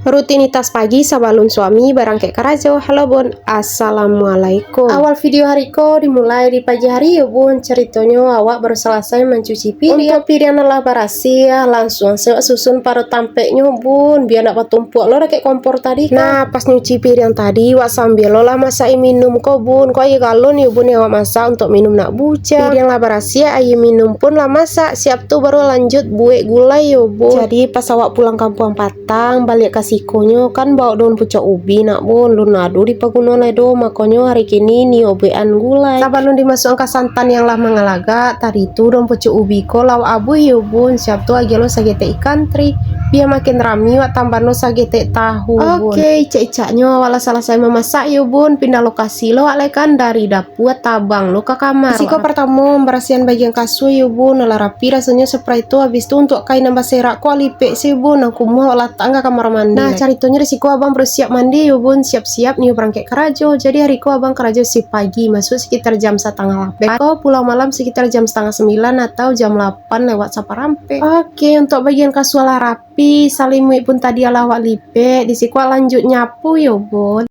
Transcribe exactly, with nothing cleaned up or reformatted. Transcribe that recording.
Rutinitas pagi sabalun suami barangkek karajo. Halo bun, assalamualaikum. Awal video hari ko dimulai di pagi hari yo bun. Caritonyo awak baru salasai mancuci piriang. Untuak piriang nan lah barasiah, langsuang se wak susun paro tampeknyo bun, bia ndak batumpuak lo dakek kompor tadi kan. Nah, pas nyuci piriang tadi, wak sambia lo lah masaki minum ko bun. Ko aia galon yo bun yang awak masak untuak minum nak bujang. Piriang lah barasiah, aia minum pun lah masak, siap tu baru lanjut buek gulai yo bun. Jadi pas awak pulang kampuang patang, baliak ka sikonyo kan baok daun pucuak ubi nak bun, lun ado dipaguno lai doh, makonyo hari kini nio buekan gulai. Sabalun dimasuakan ka santan yang lah mangalagak, tadi tu daun pucuak ubi ko lah wak abuih yo bun, siap tu agiah lo sagetek ikan teri, bia makin rami wak tambah lo sagetek tahu bun. Oke, icak-icaknyo awak lah salasai mamasak yo bun, pindah lokasi lo wak lai kan dari dapua tabang lo ka kamar. Siko partamo, barasiahan bagian kasua yo bun, alah rapi rasonyo spray tu, habis tu untuak kain nan baserak ko lipek se bun, nan kumuah awak latak ka kamar mandi. Nah, caritonyo di siko abang baru siap mandi yo bun, siap-siap nio barangkek karajo. Jadi hari ko abang karajo shift pagi, masuak sekitar jam satangah lapan, ko pulang malam sekitar jam satangah sambilan atau jam lapan lewat saparampek. Oke, untuak bagian kasua lah rapi, salimuik pun tadi alah wak lipek, di siko lanjut nyapu yo bun.